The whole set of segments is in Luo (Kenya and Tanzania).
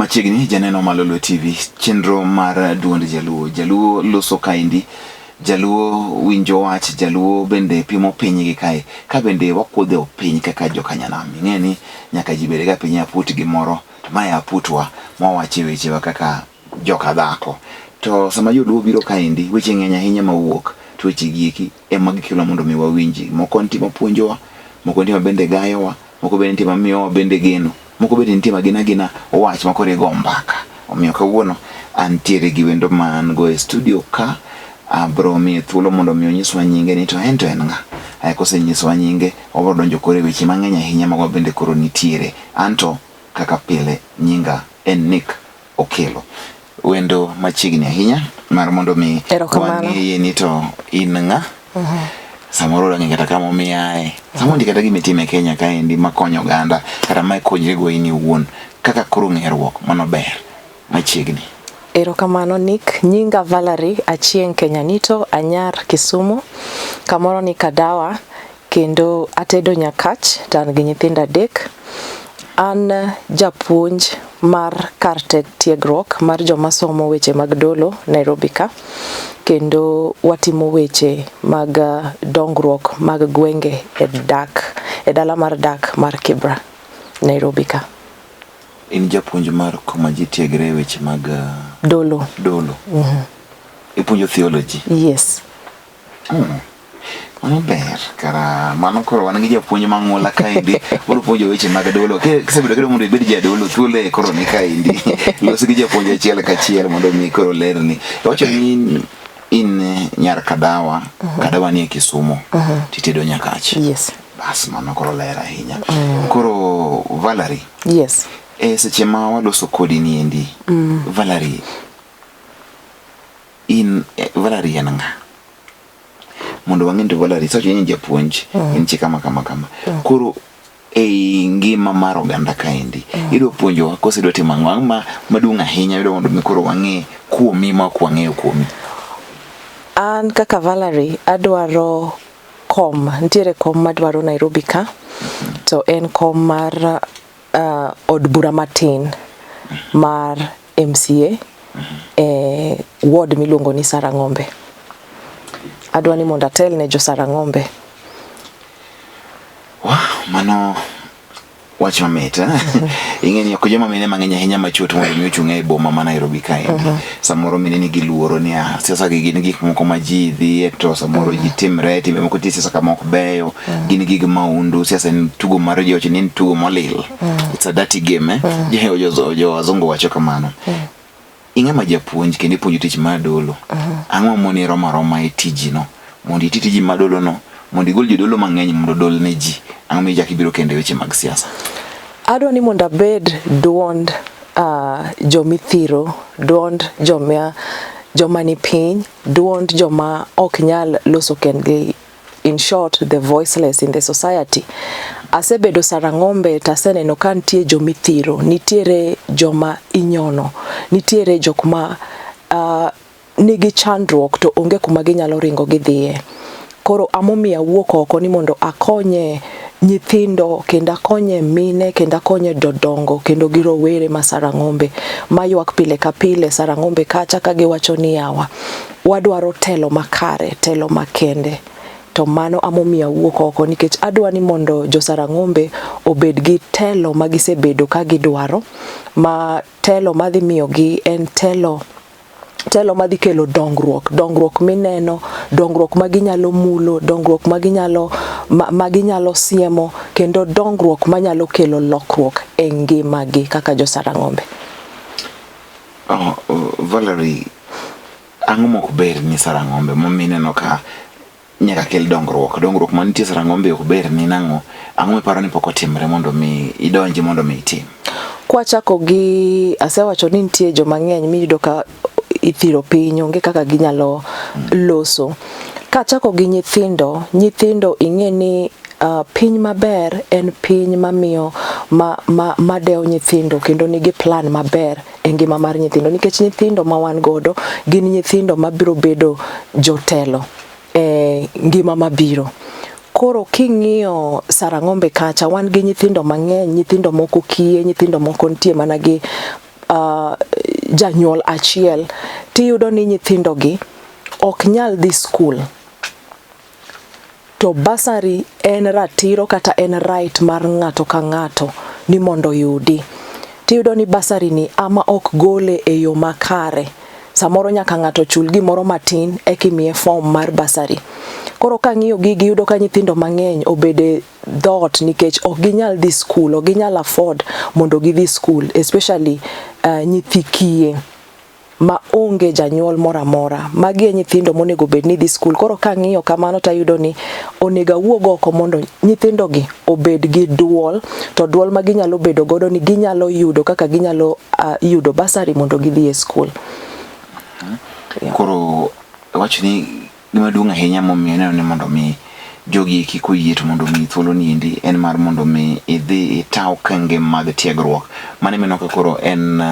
Machiegni janeno ma Lolwe TV, chenro mar duond Jaluo. Jaluo loso kaendi, Jaluo winjo wach, Jaluo bende pimo piny gi kae, ka bende wakuodho piny kaka jokanyanam. Ing'e ni nyaka ji bed ga piny e aput gimoro, to mae aputwa mwawache wechewa kaka joka dhako. To sama joluo biro kaendi, weche ng'eny ahinya mawuok, to weche gi eki ema gikelo mondo mi wawinji. Moko nitie mapuonjowa, moko nitie ma bende gayowa, moko bende nitie mamiyowa bende geno, moko bende nitie ma gin agina wach ma koro igo mbaka. Omiyo kawuono antiere gi wendo ma an go e studio ka, abro miye thuolo mondo mi onyiswa nyinge ni to en to en ng'a. Ae kosenyisowa nyinge, wabro donjo koro e weche mang'eny ahinya mago bende koro nitiere. Anto kaka pile nyinga en Nick Okelo. Wendo machiegni ahinya mar mondo mi wang'eye ni to in ng'a. Samoro odwa ng'e kata kama omiaye. Samoro nitie kata gima itimo e Kenya kaendi makonyo oganda kata ma ikonyri go in iwuon. Kaka koro ng'eruok mano ber machiegni. Erokamano Nick, nyinga Valerie Achieng' Kenyanito, anyar Kisumu, kamoro ni Kadawa, kendo atedo Nyakach to an gi nyithindo adek. An japuonj mar kar tiegruok mar joma somo weche mag dolo Nairobi ka, kendo watimo weche mag dongruok mag gwenge e dak e dala mar dak mar Kibra Nairobi ka. In japuonj mar kuma ji tiegre e weche mag dolo. Dolo. Ipuonjo theology? Yes. Mano ber, kara mano koro wan gi japuonj mang'ula kaendi, biro puonjo weche mag dolo. Kisebedo kidwa mondo ibed jadolo, thuolo e koro ni kaendi. Los gi japuonj achiel kachiel mondo mi koro lerni. Iwacho ni in nyar Kadawa, Kadawa ni e Kisumu, titedo Nyakach. Yes. Bas mano koro ler ahinya. Koro Valerie. Yes. E seche ma waloso kodi ni endi, Valerie, in Valerie en ng'a? Mondo wang'e ni Valerie, sawacho ni in japuonj, in chi kama kama kama. Koro ei ngima mar oganda kaendi, idwa puonjowa koso idwa timo ang'o? Ang'o ma maduong' ahinya idwa mondo mi koro wang'e kuomi ma ok wang'eyo kuomi? An kaka Valerie adwaro kom, nitiere kom madwaro Nairobi ka, to en kom mar od bura matin mar MCA e ward miluongo ni Sarang'ombe. Adwa ni mondo atel ne jo Sarang'ombe. Wow, mano wach mamit eh? Ing'e ni ok joma mine mang'eny ahinya machot mondo mi ochung' e boma ma Nairobi kaendi. Samoro mine nigi luoro ni ah, siasa gi gin gik moko ma ji dhiye to samoro ji timre, timbe moko nitie siasa kama ok beyo, gin gig maundu, siasa en tugo mar ji wacho ni en tugo molil. It's a dirty game eh? Jo wazungu wacho kamano. Ing'ama japuonj kendo ipuonjo tich mar dolo. Ang'o mamoni iromo aroma e tijino? Mondo iti tiji mar dolo no, mondo igol jodolo mang'eny mondo odol ne ji. Ang'o miyo ichako ibiro kendo e weche mag siasa? Adwa ni mondo abed duond jomithiro, duond joma ni piny, duond joma ok nyal loso kendgi, in short the voiceless in the society. Asebedo Sarang'ombe to aseneno ka nitie jomithiro, nitiere joma inyono, nitiere jok ma nigi chandruok to onge kuma ginyalo ringo gidhiye. Koro amomiyo awuok oko ni mondo akonye nyithindo kendo akonye mine kendo akonye jodongo kendo gi rowere ma Sarang'ombe maywak pile ka pile Sarang'ombe kacha ka giwacho ni yawa wadwaro telo makare, telo makende. To mano amomiyo awuok oko nikech adwa ni mondo jo Sarang'ombe obed gi telo ma gisebedo ka gidwaro, ma telo madhi miyogi en telo telo madhi kelo dongruok, dongruok mineno, dongruok ma ginyalo mulo, dongruok ma ginyalo ma ginyalo siemo kendo dongruok manyalo kelo lokruok e ngimagi kaka jo Sarang'ombe. Oh, Valerie, ang'o mok ber ni Sarang'ombe momiyo ineno ka nyaka kel dongruok? Dongruok manitie Sarang'ombe ok ber ni nang'o? Ang'o miparo ni pok otimre mondo mi idonji mondo mi itim? Kwachako gi asewacho ni nitie joma ng'eny miyudo ka ithiro piny, onge kaka ginyalo loso. Kachako gi nyithindo, nyithindo ing'e ni piny maber en piny mamiyo madewo nyithindo kendo nigi plan maber e ngima mar nyithindo nikech nyithindo ma wan godo gin nyithindo mabiro bedo jotelo e ngima mabiro. Koro king'iyo Sarang'ombe kacha wan gi nyithindo mang'eny, nyithindo moko kiye, nyithindo moko nitie mana gi janyuol achiel, tiyudo ni nyithindogi ok nyal dhi skul. To bursary en ratiro kata en right mar ng'ato ka ng'ato ni mondo oyudi. Tiyudo ni bursary ni ama ok gole e yo makare. Samoro nyaka ng'ato chul gimoro matin eka imiye form mar bursary. Koro kang'iyo gigi iyudo ka nyithindo mang'eny obede dhoot nikech ok ginyal dhi skul, ok ginyal afford mondo gidhi skul especially nyithi kiye ma onge janyuol moro amora. Magi e nyithindo monego bed ni dhi skul. Koro kang'iyo kamano tayudo ni onego awuog oko mondo nyithindo gi obed gi duol, to duol ma ginyalo bedo godo ni ginyalo yudo kaka ginyalo yudo bursary mondo gidhi e skul. Yeah. Koro wach ni gima duong' ahinya momiyo ineno ni mondo mi jogi eki koyie to mondo mi thuolo ni endi en mar mondo mi idhi ita okenge mag tiegruok. Mano ema ineno ka koro en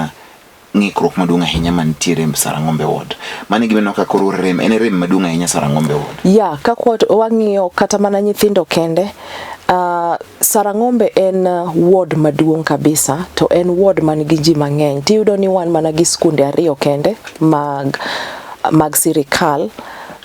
ng'ikruok maduong' ahinya mantiere Sarang'ombe Ward. Mano e gima ineno ka koro rem, en rem maduong' ahinya Sarang'ombe Ward. Yeah, kaka wang'iyo kata mana nyithindo kende, Sarang'ombe en ward maduong' kabisa to en ward man gi ji mang'eny. Tiyudo ni wan mana gi skunde ariyo kende mag sirikal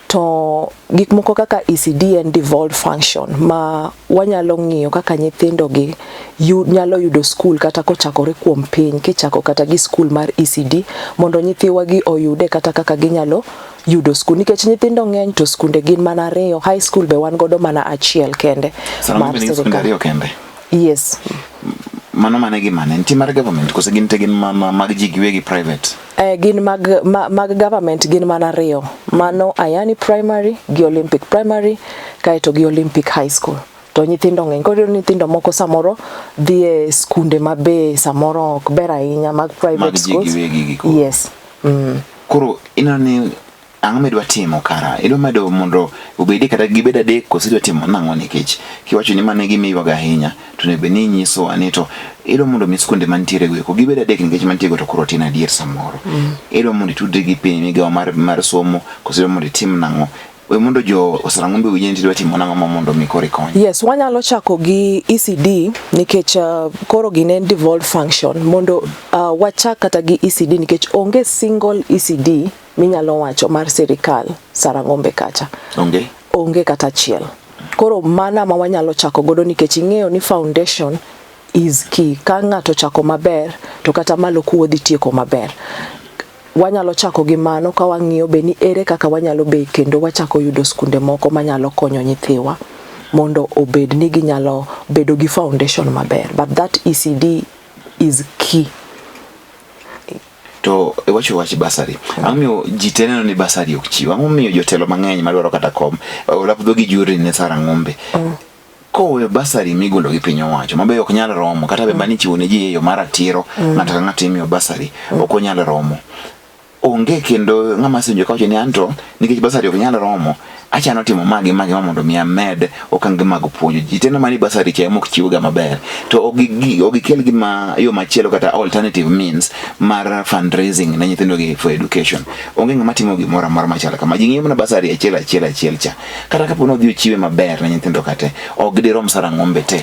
to gik moko kaka ECD en devolved function ma wanyalo ng'iyo kaka nyithindo gi nyalo yudo skul kata kochakore kuom piny kichako kata gi skul mar ECD mondo nyithiwa gi oyude kata kaka ginyalo yudo skul nikech nyithindo ng'eny to skunde gin mana ariyo, high school be wan godo mana achiel kende mar sirikal. Ariyo kende? Yes. Mano mane gi mane? Nitie mar government koso gin te gin mag ji giwegi private? Gin mag government gin mana ariyo. Mano Ayani Primary gi Olympic Primary kaeto gi Olympic High School. To nyithindo ng'eny. Koro nyithindo moko samoro dhi e skunde mabe samoro ok ber ahinya mag private schools. Mag ji giwegi gi koro. Yes. Koro ineno ni ang'o midwa timo kara? Idwa medo mondo obedi kata gibed adek koso idwa timo nang'o nikech kiwacho ni mano e gima iywago ahinya to onego bed ni inyisowa ni to idwa mondo mi skunde mantiere go eko gibed adek nikech mantie go to koro tin adier samoro. Idwa mondo itudri gi piny migawo mar somo koso idwa mondo itim nang'o? We mondo jo Sarang'ombe owinj ni idwa timo nang'o ma mondo mi koro ikony. Yes, wanyalo chako gi ECD nikech koro gin en devolved function mondo wachak kata gi ECD nikech onge single ECD minyalo wacho mar sirikal Sarang'ombe kacha. Onge? Onge kata achiel. Koro mana ma wanyalo chako godo nikech ing'eyo ni foundation is key. Ka ng'ato chako maber to kata malo kuo dhi tieko maber. Wanyalo chako gi mano ka wang'iyo be ni ere kaka wanyalo be kendo wachako yudo skunde moko manyalo konyo nyithiwa mondo obed ni ginyalo bedo gi foundation maber. But that ECD is key. To iwacho wach bursary. Ang'o miyo ji te neno ni bursary ok chiw? Ang'o miyo jotelo mang'eny madwaro kata kom olap dhogi jury ne Sarang'ombe? Koweyo bursary migolo gi piny owacho mabe ok nyal romo kata be mani ichiwo ne ji e yo mar ratiro ng'ato ka ng'ato imiyo bursary ok onyal romo. Onge kendo ng'ama asewinjo kawacho ni anto nikech bursary ok nyal romo achano timo ma gi ma gi ma mondo mi amed okange mag puonjo. Ji te neno mana ni bursary cha ema ok chiwga maber to ok gikel gima yo machielo kata alternative means mar fundraising ne nyithindo gi for education. Onge ng'ama timo gimoro amora machalo kama. Ji ng'iyo mana bursary achiel achiel achiel cha. Kata kapo ni odhi ochiwe maber ne nyithindo kate, ok dirom Sarang'ombe te.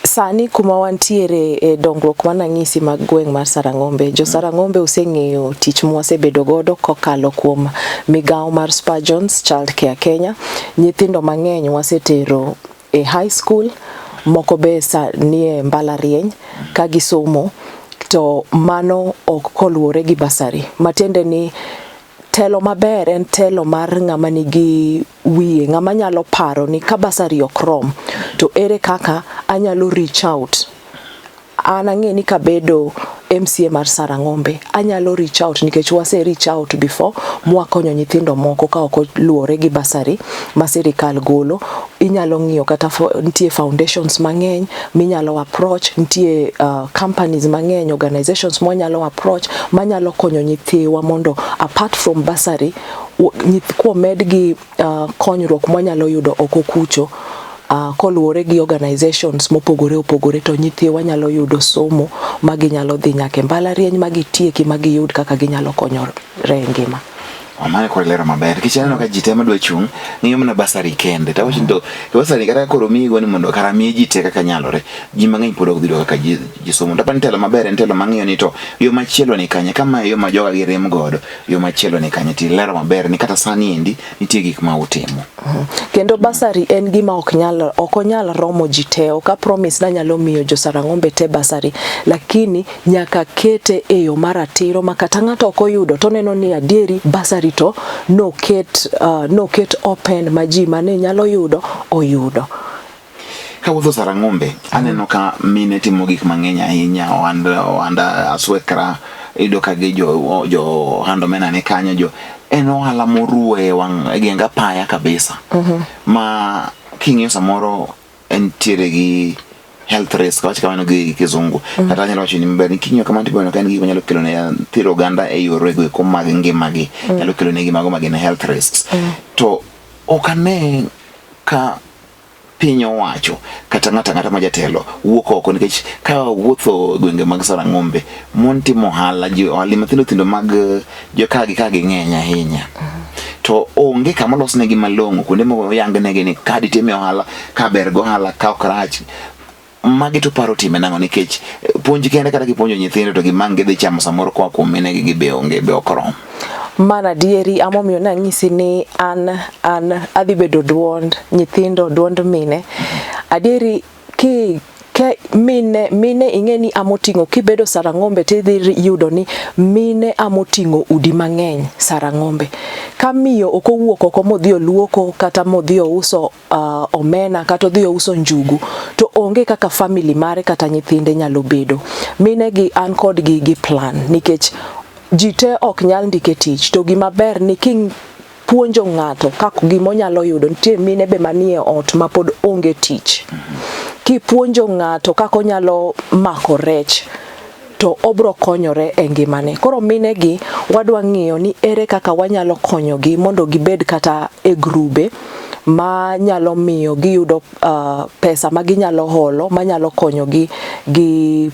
Sani kuma wantiere e dongruok manang'isi mag gweng' mar Sarang'ombe, jo Sarang'ombe oseng'eyo tich mwasebedo godo kokalo kuom migawo mar Spurgeon's Child Care Kenya. Nyithindo mang'eny wasetero e high school, moko be nie mbalariany ka gisomo, to mano ok koluwore gi bursary. Matiende ni telo maber en telo mar ng'ama nigi wiye, ng'ama nyalo paro ni ka bursary ok rom, to ere kaka anyalo reach out. An ang'e ni kabedo MCA mar Sarang'ombe, anyalo reach out nikech wase reach out before mwakonyo nyithindo moko ka ok oluwore gi bursary ma sirikal golo. Inyalo ng'iyo kata nitie foundations mang'eny minyalo approach, nitie companies mang'eny, organizations mwanyalo approach manyalo konyo nyithiwa mondo apart from bursary, komed gi konyruok mwanyalo yudo oko kucho, koluwore gi organizations mopogore opogore to nyithiwa nyalo yudo somo ma ginyalo dhi nyaka e mbalariany ma gitieki ma giyud kaka ginyalo konyore e ngima. Mano koro ilero maber. Nikech aneno ka ji te madwa chung' ng'iyo mana basari kende. To awacho ni to basari kata koro miyigo ni mondo kara miye ji te kaka nyalore. Ji mang'eny pod ok dhi yudo kaka ji, ji somo. To apani telo maber en telo mang'iyo ni to yo machielo ni kanye. Ka mae e yo ma joga girem godo, yo machielo ni kanye. To ilero maber ni kata sani endi nitie gik ma utimo. Kendo basari en gima ok nyal ok onyal romo ji te. Ok a promise nanyalo miyo jo Sarang'ombe te basari, lakini nyaka kete e yo maratiro ma kata ng'ato ok oyudo to oneno ni adieri basari to noket noket open ma ji mane nyalo yudo oyudo. Kawuotho Sarang'ombe, aneno ka mine timo gik mang'eny ahinya, ohand ohanda aswekra, iyudo ka gi jo jo ohand omena ni kanyo, jo en ohala moruo e wang' e geng apaya kabisa. Ma king'iyo samoro entiere gi health risk, awach kamano gi kizungu. Kata anyalo wacho ni maber ni king'iyo kamano tibiro neno ka en gik manyalo kelo ne thiro oganda e yore go eko mag ngimagi. Nyalo kelo negi mago ma gin health risks. To ok ane ka piny owacho kata ng'ato ang'ata ma jatelo wuok oko nikech ka wuotho e gwenge mag Sarang'ombe mon timo ohala ji ohalni mathindo thindo mag joka gi ka gi ng'eny ahinya to onge kama olosnegi malong'o kuonde moyangnegi ni ka ditime ohala ka ber go ohala ka ok rach magi to paro time nang'o nikech puonj kende kata kipuonjo nyithindo to gima gidhi chamo samoro koa kuom minegi gi be onge be ok rom. Mano adieri amomiyo nanyisi ni an an adhi bedo duond nyithindo duond mine. Adieri ki ke mine mine ing'e ni amoting'o kibedo Sarang'ombe tidhi yudo ni mine amoting'o udi mang'eny Sarang'ombe. Ka miyo ok owuok oko modhi oluoko kata modhi ouso omena kata odhi ouso njugu to onge kaka family mare kata nyithinde nyalo bedo. Mine gi an kodgi gi plan nikech ji te ok nyal ndike tich to gima ber ni kipuonjo ng'ato kaka gimonyalo yudo nitie mine be manie ot ma pod onge tich. Kipuonjo ng'ato kaka onyalo mako rech to obro konyore e ngimane. Koro mine gi wadwa ng'iyo ni ere kaka wanyalo konyogi mondo gibed kata e grube ma nyalo miyo giyudo pesa ma ginyalo holo manyalo konyogi gi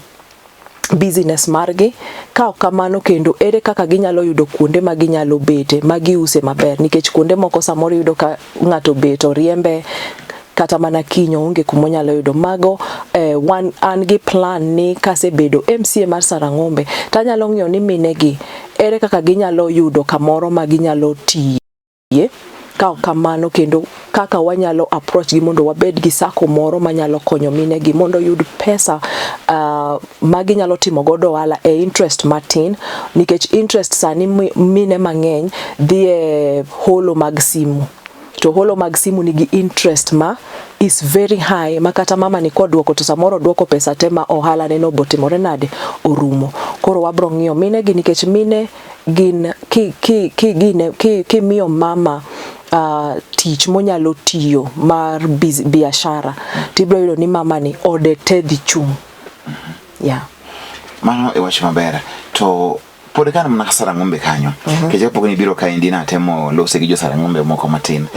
business margi. Ka ok kamano kendo ere kaka ginyalo yudo kuonde ma ginyalo bete ma giuse maber nikech kuonde moko samoro iyudo ka ng'ato obet oriembe kata mana kiny oonge kumonyalo yudo. Mago wan an gi plan ni kasebedo MCA mar Sarang'ombe tanyalo ng'iyo ni mine gi ere kaka ginyalo yudo kamoro ma ginyalo tiye. Ka ok kamano kendo kaka wanyalo approach gi mondo wabed gi sacco moro manyalo konyo mine gi mondo oyud pesa ma ginyalo timo godo ohala e interest matin nikech interest sani mine mang'eny dhi e holo mag simu to holo mag simu nigi interest ma is very high ma kata mama ni koduoko to samoro oduoko pesa te ma ohala ne no botimore nade orumo. Koro wabro ng'iyo mine gi nikech mine gin ki ki ki gine ki kimiyo mama tich monyalo tiyo mar biashara tibro yudo ni mama ni ode te dhi chung'. Yeah. Mano e wach maber. To pod ka an mana Sarang'ombe kanyo nikech kapok nibiro kaendi natemo lose gi jo Sarang'ombe moko matin.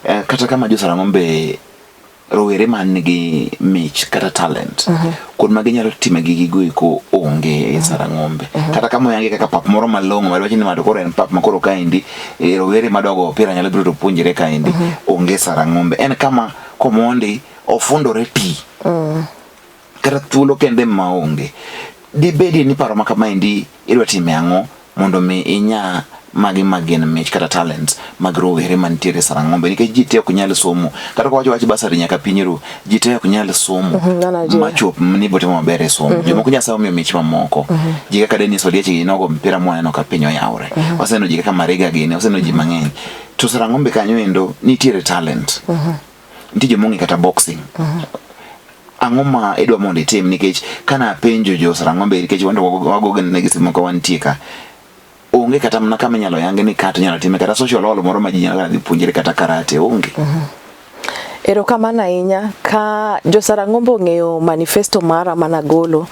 Kata kama jo Sarang'ombe rowere man gi mich kata talent kuond ma ginyalo time gi gigo eko onge e Sarang'ombe. Kata kama oyangi kaka pap moro malong'o ma dwach ni ng'ato koro en pap ma koro kaendi rowere madongo opira nyalo biro to puonjre kaendi onge Sarang'ombe. En kama komondi ofundore ti. Kata thuolo kende maonge. Dibedie ni paro ma kamaendi idwa time ang'o mondo mi inya magi ma gin mich kata talents mag rowere mantiere Sarang'ombe nikech ji te ok nyal somo kata kwawacho wach basari nyaka piny ru ji te ok nyal somo machop ni botimo maber e somo. Jomoko Nyasaye omiyo mich mamoko. Ji kaka Dennis Oliech gi nogo mpira mwaneno ka piny oyawre. Waseneno ji kaka Mariga gini, waseneno ji mang'eny. To Sarang'ombe kanyo endo nitiere talent. Nitie joma ong'e kata boxing. Ang'o ma idwa mondo itim nikech kana apenjo jo Sarang'ombe nikech wan to wago negi simu ka wantie ka onge kata mana kama inyalo yangi ni ka to inyalo time kata social hall moro ma ji nyalo dhi puonjre kata karate onge. Erokamano ahinya ka jo Sarang'ombe ong'eyo manifesto mara managolo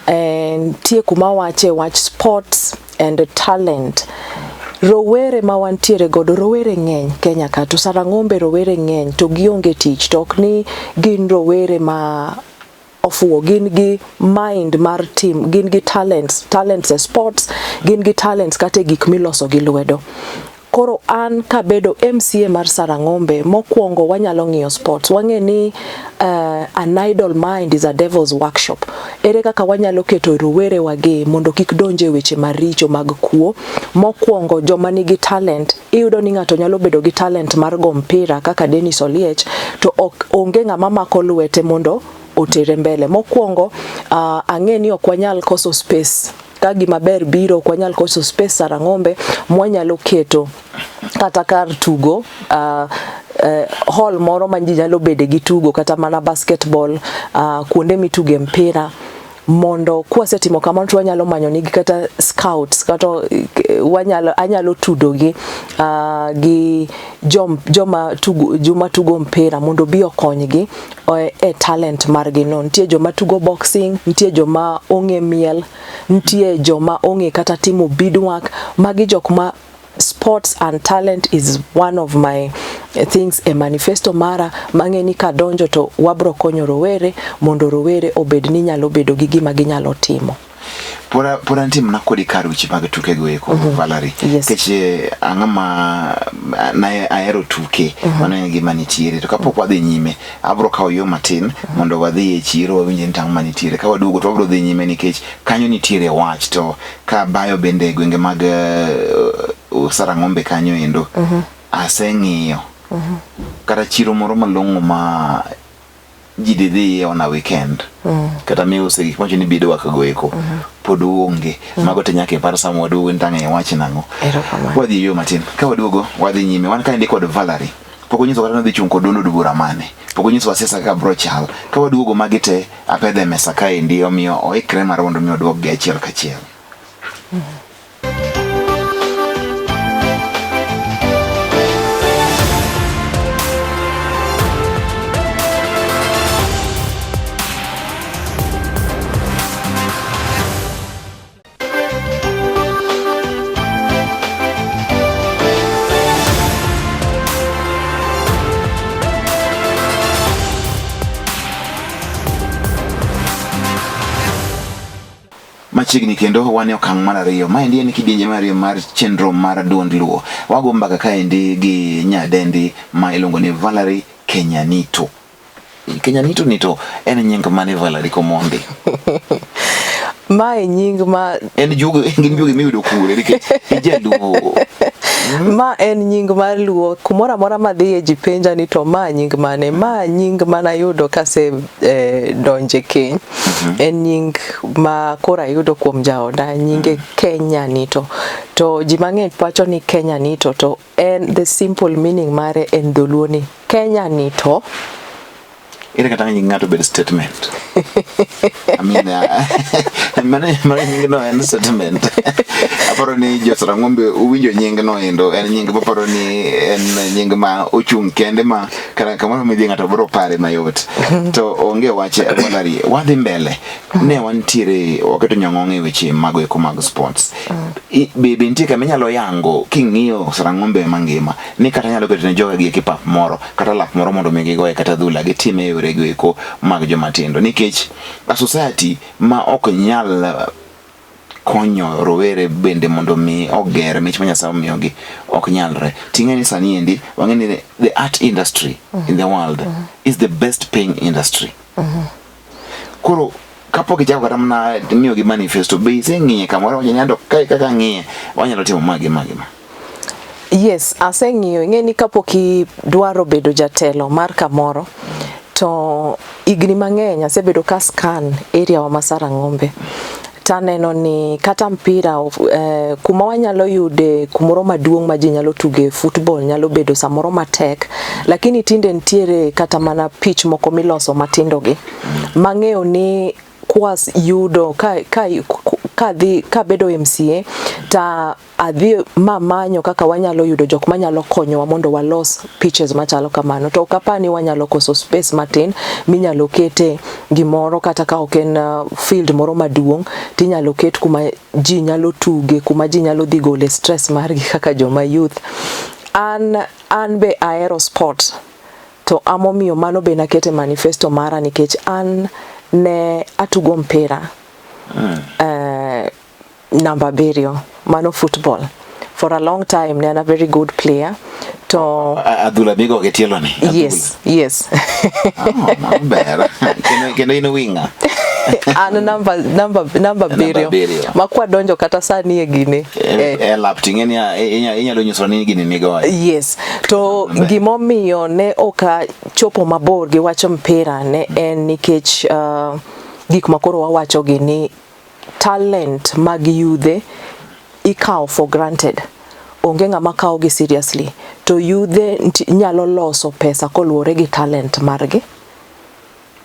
nitie kuma wache wach sports and talent. Rowere ma wantiere godo, rowere ng'eny Kenya ka to Sarang'ombe rowere ng'eny to gionge tich to ok ni gin rowere ma ofuwo, gin gi mind mar tim, gin gi talents, talents e sports, gin gi talents kata e gik miloso gi lwedo. Koro an kabedo MCA mar Sarang'ombe, mokwongo wanyalo ng'iyo sports. Wang'e ni an idle mind is a devil's workshop. Ere kaka wanyalo keto rowere wagi mondo kik donje weche maricho mag kuo? Mokwongo joma nigi talent, iyudo ni ng'ato nyalo bedo gi talent mar go mpira kaka Dennis Oliech, to ok onge ng'ama mako lwete mondo otere mbele. Mokwongo ang'e ni ok wanyal koso space. Ka gima ber biro ok wanyal koso space Sarang'ombe mwanyalo keto kata kar tugo hall moro ma ji nyalo bede gi tugo kata mana basketball, kuonde mituge mpira, mondo kwasetimo kamano to wanyalo manyo nigi kata scouts kata wanyalo anyalo tudogi gi joma tugo mpira mondo obi okonygi e talent margi no. Nitie joma tugo boxing, nitie joma ong'e miel, nitie joma ong'e kata timo beadwork. Magi jok ma sports and talent is one of my things e manifesto mara mang'e ni kadonjo to wabro konyo rowere mondo rowere obed ni nyalo bedo gi gima ginyalo timo. Pod antie mana kodi kar weche mag tuke go eko, Valerie. Yes. Nikech ang'ama na ahero tuke, mano en gima nitiere. To kapok wadhi nyime, abro kawo yo matin mondo wadhi e chiro wawinj ni tang' manitiere. Ka waduogo to wabro dhi nyime nikech kanyo nitiere wach to ka bayo bende e gwenge mag Sarang'ombe kanyo endo, aseng'iyo kata chiro moro malong'o ma ji dhi dhiye on a weekend kata miuse gik mawacho ni beadwork go eko pod onge. Mago te nyaka ipar sama waduogo ni tang' iwach nang'o. Wadhi e yo matin. Ka waduogo wadhi nyime. Wan kaendi kod Valerie. Pok onyiso kata nodhi chung' kod duond od bura mane. Pok onyisowa siasa kaka bro chal. Ka waduogo magi te apedho e mesa kaendi omiyo oikre mar mondo mi oduokgi achiel kachiel. Machiegni kendo wan e okang' mar ariyo. Maendi en kidienje mar ariyo mar chenro mar Duond Luo. Wago mbaka kaendi gi nyadendi ma iluongo ni Valerie Kenyanito. Kenyanito ni to en nying mane Valerie Komondi? Mae nying ma en juogi, gin juogi miyudo kure nikech ijaluo. Ma en nying mar Luo. Kumoro amora madhiye ji penja ni to ma nying mane? Ma nying manayudo kase donje keny. En nying ma koro ayudo kuom jaoda, nyinge Kenyanito. To ji mang'eny wacho ni Kenyanito to en the simple meaning mare en dholuo ni Kenyanito. Ere kata nying ng'ato bed statement. I mean, mano nying no en statement. Aparo ni jo Sarang'ombe uwinjo nying no endo, en nying maparo ni en nying ma ochung' kende ma kata kamoro midhi ng'ato biro pare mayot. To onge wach Valerie, wadhi mbele. Ne wantiere waketo nyong'ong' e weche mago eko mag sports. Be nitie kama inyalo yango king'iyo Sarang'ombe mangima ni kata nyalo keto ne joga gi eki pap moro kata lap moro mondo mi gigoye kata dhula gitime e yore go eko mag joma tindo nikech a society ma ok nyal konyo rowere bende mondo mi oger mich ma Nyasaye omiyogi ok nyalre. Ting'e ni sani endi wang'e ni the art industry in the world is the best paying industry. Koro kapok ichako kata mana miyogi manifesto be iseng'iye kamoro wacho ni anto kae kaka ang'iye wanyalo timo ma gi ma gi ma. Yes, aseng'iyo. Ing'e ni kapok idwaro bedo jatelo mar kamoro, to higni mang'eny asebedo ka scan area wa ma Sarang'ombe. Taneno ni kata mpira kuma wanyalo yude kumoro maduong' ma ji nyalo tuge football nyalo bedo samoro matek, lakini tinde nitiere kata mana pitch moko miloso matindo gi mang'eyo ni kwas yudo ka kabedo MCA ta adhi mamanyo kaka wanyalo yudo jok manyalo konyowa mondo walos pitches machalo kamano. To ok apar ni wanyalo koso space matin minyalo kete gimoro kata ka ok en field moro maduong' tinyalo ket kuma ji nyalo tuge, kuma ji nyalo dhi gole stress margi kaka joma youth. An be ahero sport to amomiyo mano be nakete manifesto mara nikech an ne atugo mpira namba 7 mano football. For a long time ne an a very good player. To adhula migo gi tielo ni. Yes, yes. Oh, mano ber. Kendo in winger. An namba biriyo. Ma kwa donjo kata sani e gini. E lap ting'e ni inyalo nyiso ni gini nigoyo. Yes. To gimomiyo ne ok achopo mabor gi wach mpira ne en nikech gik ma koro wawacho gi ni talent mag yudhe ikawo for granted. Onge ng'ama kawo gi seriously. To yudhe nyalo loso pesa koluwore gi talent margi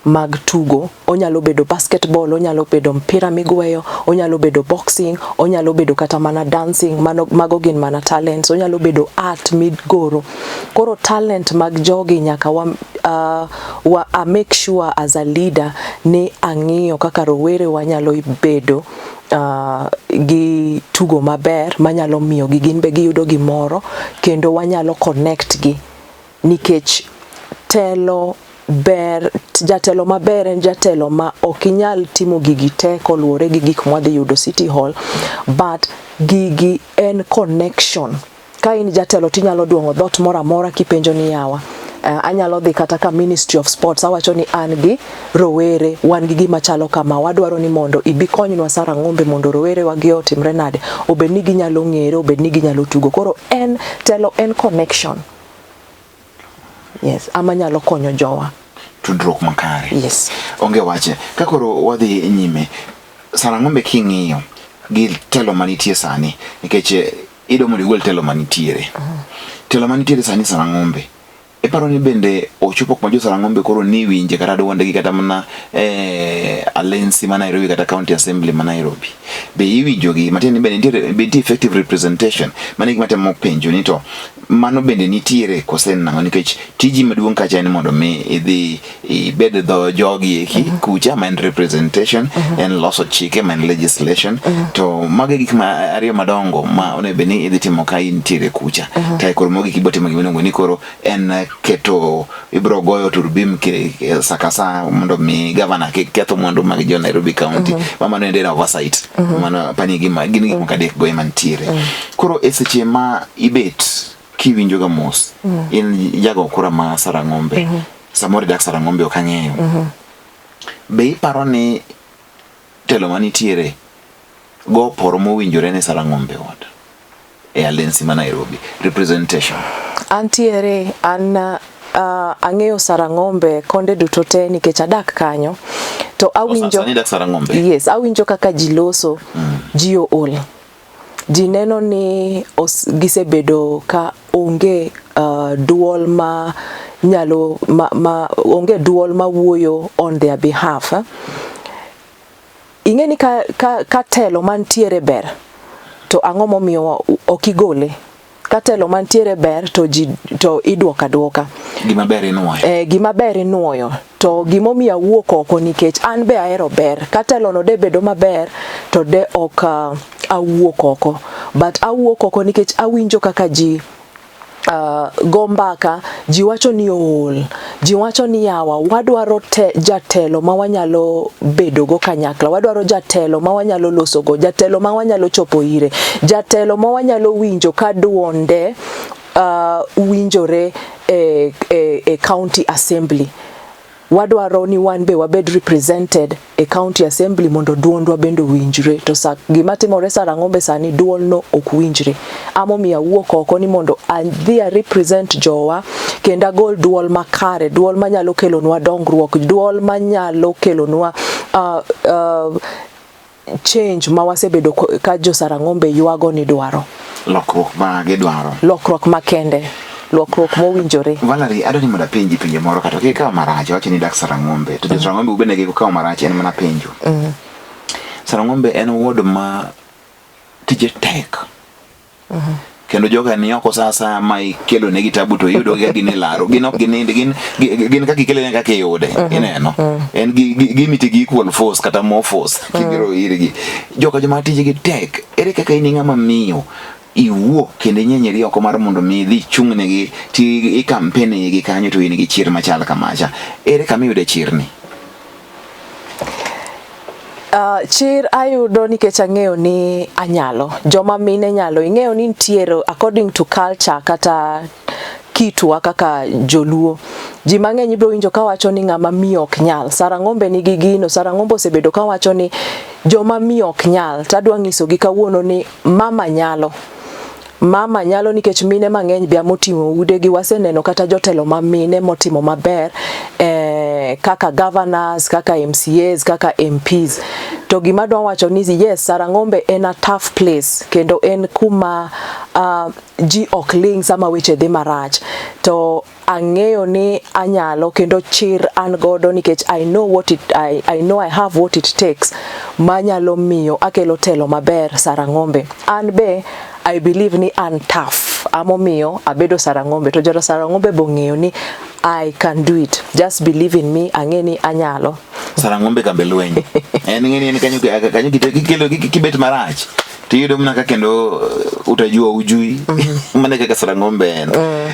mag tugo. Onyalo bedo basketball, onyalo bedo mpira migweyo, onyalo bedo boxing, onyalo bedo kata mana dancing, mago gin mana talents, onyalo bedo art migoro. Koro talent mag jogi nyaka wa make sure as a leader ni ang'iyo kaka rowere wanyalo bedo gi tugo maber manyalo miyo gi gin be giyudo gimoro kendo wanyalo connect gi nikech telo ber, jatelo maber en jatelo ma ok inyal timo gigi te koluwore gi gik mwadhi yudo City Hall, but gigi en connection. Ka in jatelo tinyalo duong'o dhot moro amora kipenjo ni yawa, anyalo dhi kata ka Ministry of Sports awacho ni an gi rowere, wan gi gima chalo kama, wadwaro ni mondo ibi konywa Sarang'ombe mondo rowere wagi otimre nade, obed ni ginyalo ng'ere, obed ni ginyalo tugo. Koro en telo en connection. Yes, ama nyalo konyo jowa. Tudruok makare. Yes. Onge wache. Ka koro wadhi nyime, Sarang'ombe king'iyo gi telo manitie sani, nikech idwa mondo igol telo manitiere. Telo manitiere sani Sarang'ombe, iparo ni bende ochopo kuma jo Sarang'ombe koro ni winje kata duondgi kata mana Alensi ma Nairobi kata County Assembly ma Nairobi. Be iwinjogi, matiende ni bende nitiere, be nitie effective representation. Mano e gima atemo penjo ni to mano bende nitiere kose nang'o, nikech tiji maduong' kacha en mondo mi idhi ibed dho jogi eki kucha ma en representation, en loso chike ma en legislation, to mago e gik ma ariyo madongo ma onego bed ni idhi timo ka intiere kucha. To koro mogik ibiro timo gima iluongo ni koro en keto, ibiro goyo turbim sa ka sa mondo mi gavana kik ketho mwandu mag jo Nairobi County. Ma mano en oversight. Mano apani gima gin gik moko adek go ema nitiere. Koro e seche ma ibet kiwinjo ga mos, in jago kura ma Sarang'ombe, samoro idak Sarang'ombe ok ang'eyo. Be iparo ni telo manitiere go poro mowinjore ne Sarang'ombe ward e Alensi ma Nairobi representation? Antiere, an ang'eyo Sarang'ombe konde duto te nikech adak kanyo. To awinjo, Sani idak Sarang'ombe? Yes, awinjo kaka ji loso, ji ool. Ji neno ni gisebedo ka onge duol ma nyalo ma onge duol ma wuoyo on their behalf. Ing'e ni ka telo mantiere ber to ang'o momiyo ok igole? Ka telo mantiere ber to ji to iduoka aduoka. Gima ber inuoyo. Gima ber inuoyo. To gimomiyo awuok oko nikech an be ahero ber. Ka telo no de bedo maber to de ok awuok oko. But awuok oko nikech awinjo kaka ji go mbaka, ji wacho ni ool, ji wacho ni yawa, wadwaro jatelo ma wanyalo bedo go kanyakla, wadwaro jatelo ma wanyalo loso go, jatelo ma wanyalo chopo ire, jatelo ma wanyalo winjo ka duonde winjore e county assembly. Wadwaro ni wan be wabed represented e county assembly mondo duondwa bende owinjre. To gima timore Sarang'ombe sani, duol no ok winjre. Amomiyo awuok oko ni mondo adhi a represent jowa kendo agol duol makare, duol manyalo kelonwa dongruok, duol manyalo kelonwa change ma wasebedo ka jo Sarang'ombe ywago ni dwaro. Lokruok ma gidwaro. Lokruok makende. Lokruok mowinjore. Valerie, adwa ni mondo apenji penjo moro kata kik ikaw marach, awacho ni idak Sarang'ombe. To jo Sarang'ombe bende kik ukaw marach, en mana penjo. Sarang'ombe en ward ma tije tek. Kendo joka ni oko sa asaya ma ikelo negi tabu to iyudo ka gin e laro. Gin ok ginind, gin kaka ikele ne kaka iyude. Ineno? En gimiti gi equal force kata more force kibiro irgi. Joka joma tijegi tek, ere kaka in ng'ama miyo iwuok kendo inyenyeri oko mar mondo mi idhi ichung' negi ti i campaign gi kanyo to in gi chir machal kamacha. Ere kama iyude chirni? Chir ayudo nikech ang'eyo ni anyalo. Joma mine nyalo. Ing'eyo ni nitiere according to culture kata kitwa kaka joluo. Ji mang'eny ibiro winjo kawacho ni ng'ama miyo ok nyal. Sarang'ombe nigi gino. Sarang'ombe osebedo kawacho ni joma miyo ok nyal. Tadwa nyisogi kawuono ni mama nyalo. Mama nyalo nikech mine mang'eny be moting'o udegi waseneno kata jotelo ma mine motimo maber kaka governors, kaka MCAs, kaka MPs. To gima adwa wacho ni yes, Sarang'ombe en a tough place kendo en kuma ji ok ling' sama weche dhi marach. To ang'eyo ni anyalo kendo chir an godo nikech I know I have what it takes manyalo miyo akelo telo maber Sarang'ombe. An be I believe ni an tough. Amomiyo abedo Sarang'ombe to joro Sarang'ombe bong'eyo ni I can do it. Just believe in me, ang'e ni anyalo. Sarang'ombe kambe lweny. En ng'e ni en kanyo kanyo kikelo kibet marach. Tiyudo mana ka kendo utajua ujui. Mano kaka Sarang'ombe en.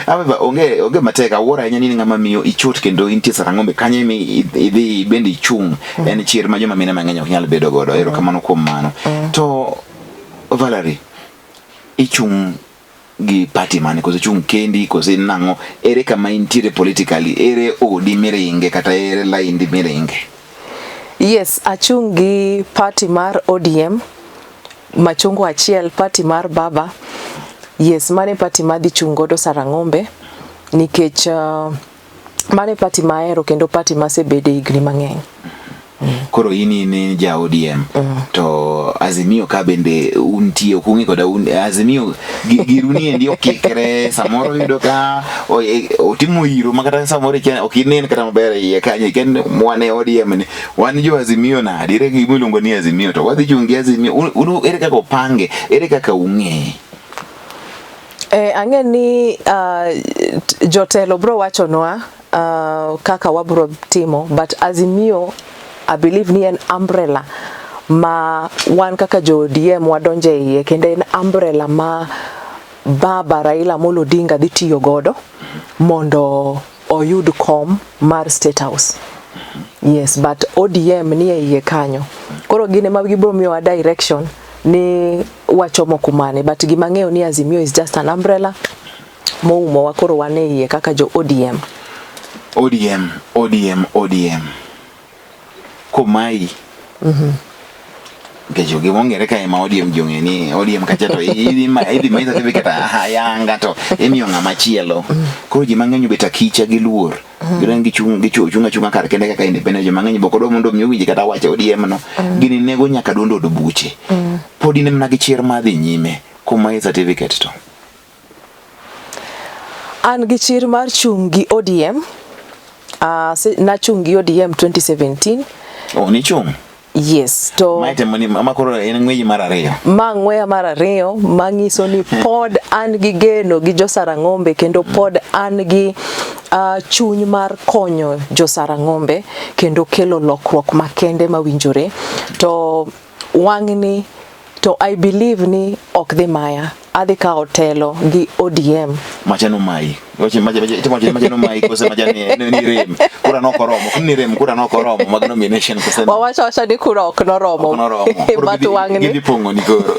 However, onge matek awuoro ahinya ni ng'ama miyo ichot kendo intie Sarang'ombe kanyo emi idhi bende ichung'. En chir ma joma mine mang'eny ok nyal bedo godo. Erokamano kuom mano. To Valerie, ichung' gi party mane koso ichung' kendi koso nang'o? Ere kama intiere politically? Ere odi miringe kata ere laindi miringe? Yes, achung' gi party mar ODM, machungwa achiel, party mar baba. Yes, mane party madhi chung' godo Sarang'ombe nikech mane party mahero kendo party masebede higni mang'eny. Koro in in ja ODM to Azimio ka bende untie ok ung'e koda un Azimio giru ni endi okikre samoro iyudo ka otimo iro ma kata samoro ikia ok inen kata maber e iye kanyo ikia ni wan e ODM ni wan jo Azimio nadi ere gima iluongo ni Azimio to wadhi chung' gi Azimio un ere kaka opange ere kaka ung'eye? Ang'e ni jotelo bro wachonwa kaka wabro timo, but Azimio I believe ni en umbrella ma wan kaka jo ODM wadonje iye kendo en umbrella ma baba Raila Amolo Odinga dhi tiyo godo mondo oyud kom mar State House. Yes, but ODM ni e iye kanyo. Koro gin ema gibiro miyowa direction ni wachomo kumane, but gima ang'eyo ni Azimio is just an umbrella moumowa koro wan e iye kaka jo ODM. ODM, ODM, ODM. Komai. Nikech gima ong'ere kae ma ODM ji ong'e ni ODM kacha to idhi ma idhi ma idhi kata ayanga to imiyo ng'ama chielo. Koro ji mang'eny obet akicha gi luor. Gin gichung' gichung' chung' achung'a kar kende kaka independent joma ng'eny bok odwa mondo mi owinj kata wach ODM no. Gini nego nyaka duond od buche. Pod in mana gi chir mar dhi nyime komayi certificate to. An gi chir mar chung' gi ODM. Nachung' gi ODM 2017. Oh, nichung'? Yes, to Mae temo ni ma koro en ng'weyi mar ariyo. Ma ng'weya mar ariyo manyiso ni pod an gi geno gi jo Sarang'ombe kendo pod an gi chuny mar konyo jo Sarang'ombe kendo kelo lokruok makende mawinjore. To wang'ni to I believe ni ok dhi maya. Adhi kawo telo gi ODM. Macha no mai. Wache macha macha macha macha no mai kose macha ni rem. Kura no koromo. Ni rem kura no koromo mag nomination kose. Wawacho wacha ni kura ok noromo. Ok noromo. But wang'ni. Gidhi pong'o ni koro.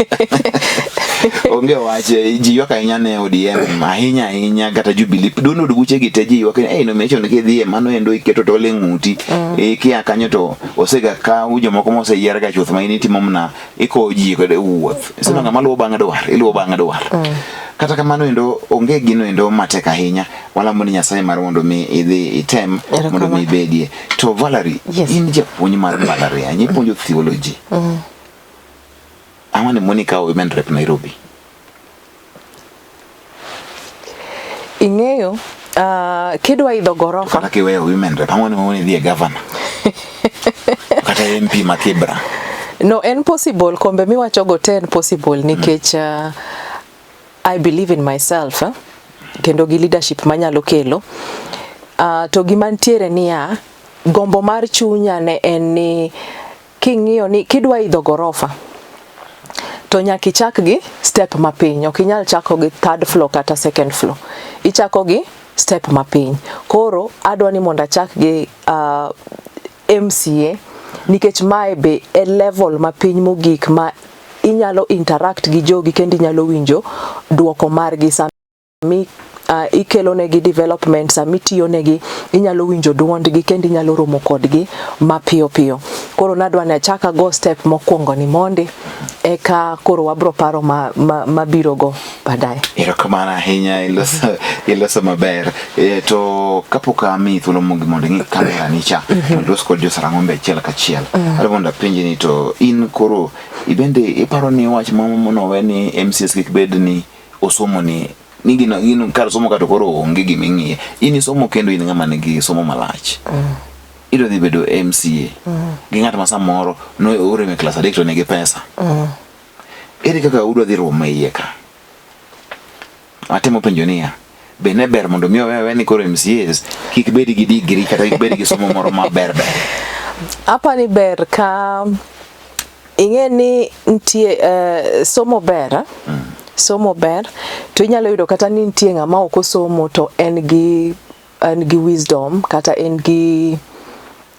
Onge wach ji ywak ahinya ne ODM ahinya ahinya kata Jubilee. Duond od buche gi te ji ywak ni nomination kidhiye mano endo iketo to oling' ng'uti. Kia kanyo to osega kaw jomoko moseyier ga chuth ma in itimo mana ikowo ji kod wuoth. Iseno ng'ama luwo bang' dwar, iluwo bang' dwar. Kata kamano endo onge gino endo matek ahinya. Walamo ni Nyasaye mar mondo mi idhi item mondo mi ibedie. To Valerie, in japuonj mar mbalariany, ipuonjo theology. Ang'o ni moni kawo Women Rep Nairobi? Ing'eyo, kidwa idho gorofa. Kata kiweyo Women Rep, ang'o ni moni idhi e governor? Kata MP ma Kibra. No, en possible, kombe miwachogo te en possible nikech I believe in myself kendo gi leadership manyalo kelo. To gima nitiere niya, gombo mar chunya ne en ni king'iyo ni kidwa idho gorofa to nyaka ichak gi step mapiny, ok inyal chako gi third floor kata second floor. Ichako gi step mapiny. Koro adwa ni mondo achak gi MCA Nikech mae be e level ma piny mogik ma inyalo interact gi jogi kendo inyalo winjo duoko margi sami ikelonegi development, sama itiyonegi inyalo winjo duondgi kendo inyalo romo kodgi mapiyo piyo. Koro nadwa ni achak ago step mokwongo ni mondi eka koro wabro paro mabiro go baadaye. Erokamano ahinya, iloso maber. To kapok amiyi thuolo mondo ing'i kamera ni cha, mondo ilos kod jo Sarang'ombe achiel kachiel. Adwa mondo apenji ni to in koro ibende iparo ni wach monowe ni MCAs kik bed ni osomo ni ni gino gino kar somo kato koro onge gima ing'iye. In isomo kendo in ng'ama nigi somo malach. Idwa dhi bedo MCA gi ng'at ma samoro no orem e klas 3 to nigi pesa. Ere kaka udwa dhi romo e iye ka? Atemo penjo niya, be ne ber mondo mi owe ni koro MCAs kik bed gi degree kata kik bed gi somo moro maber ber? Apa ni ber ka ing'e ni nitie somo ber, somo ber to inyalo yudo kata ni nitie ng'ama ok osomo to en gi wisdom kata en gi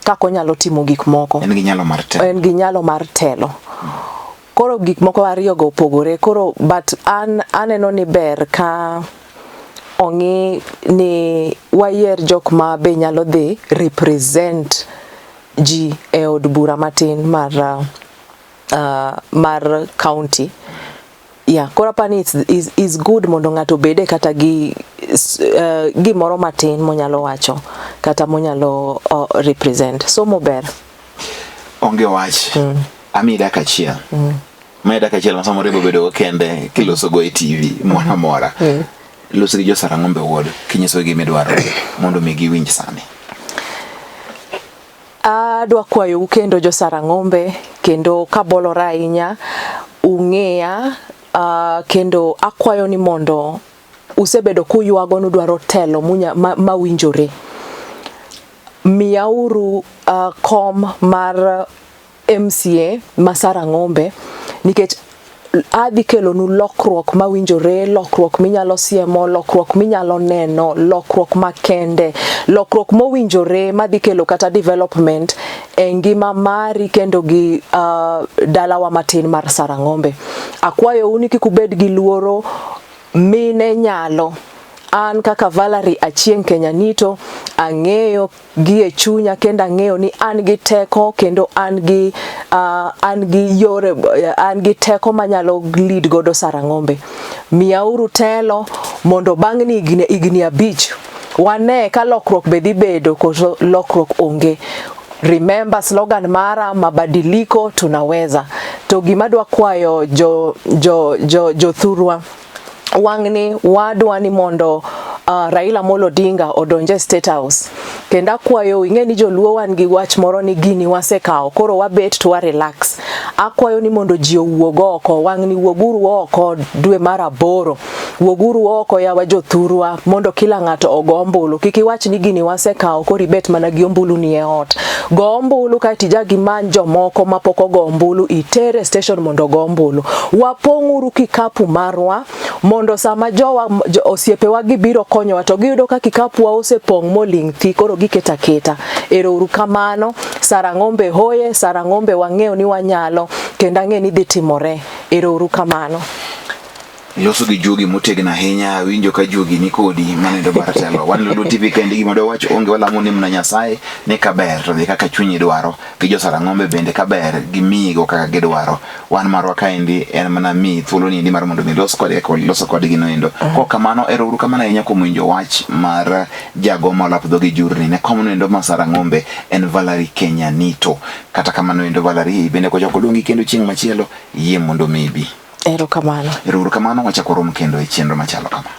kaka onyalo timo gik moko. En gi nyalo mar telo. En gi nyalo mar telo. Koro gik moko ariyo go opogore. Koro but an aneno ni ber ka ong'i ni wayier jok ma be nyalo dhi represent ji e od bura matin mar mar county. Yeah, koro apani is good mondo ng'ato obede kata gi gimoro matin monyalo wacho kata monyalo represent. Somo ber. Onge wach. Amiyi dakika achiel. Mae dakika achiel ma samoro ibo bedo go kende kiloso go e TV moro amora. Los gi jo Sarang'ombe Ward kinyisogi gima idwaro mondo mi giwinj sani. Adwa kwayou kendo jo Sarang'ombe kendo kabolora ahinya ung'eya kendo akwayo ni mondo usebedo kuywago nudwaro telo mawinjore. Miyauru kom mar MCA ma Sarang'ombe nikech adhi kelonu lokruok mawinjore, lokruok minyalo siemo, lokruok minyalo neno, lokruok makende, lokruok mowinjore madhi kelo kata development e ngima mari kendo gi dalawa matin mar Sarang'ombe. Akwayou ni kik ubed gi luoro, mine nyalo. An kaka Valerie Achieng' Kenyanito ang'eyo gi e chunya kendo ang'eyo ni an gi teko kendo an gi yore, an gi teko manyalo lead godo Sarang'ombe. Miyauru telo mondo bang' ni higni 5 wane ka lokruok be dhi bedo koso lokruok onge. Remember slogan mara, mabadiliko tunaweza. To gima dwa kwayo jothurwa wang'ni wadwa ni mondo Raila Amolo Odinga odonje State House. Kendo akwayo ing'e ni joluo wan gi wach moro ni gini wasekawo koro wabet to wa relax. Akwayo ni mondo ji owuog oko, wang'ni wuoguru oko dwe mar 8. Wuoguru oko yawa jothurwa mondo kila ng'ato ogo ombulu. Kik iwach ni gini wasekawo koro ibet mana gi ombulu ni e ot. Go ombulu kaeto ijag imany jomoko mapok ogo ombulu itere station mondo ogo ombulu. Wapong'uru kikapu marwa mondo sama jowa osiepewa gibiro konyowa to giyudo ka kikapu wa osepong' moling' thi koro giketo aketa. Ero uru kamano. Sarang'ombe hoye, Sarang'ombe wang'eyo ni wanyalo kendo ang'e ni dhi timore. Ero uru kamano. Loso gi juogi motegno ahinya, awinjo ka juogi ni kodi manendo mar telo. Wan Lulu TV kendi gima dwa wacho onge, walamo ni mna Nyasaye ni kaber to dhi kaka chunyi dwaro, gi jo Sarang'ombe bende kaber gimiyigo kaka gidwaro. Wan marwa kaendi en mana miyi thuolo niendi mar mondo mi los kodgi kaka loso kodgi noendo. Kok kamano, ero uru kamano ahinya kuom winjo wach mar jago ma olap dhogi jurni ne kom noendo ma Sarang'ombe en Valerie Kenyanito. Kata kamano endo Valerie bende kochako luongi kendo chieng' machielo, yie mondo mi ibi. Erokamano. Ero uru kamano, wachako rom kendo e chenro machalo kama.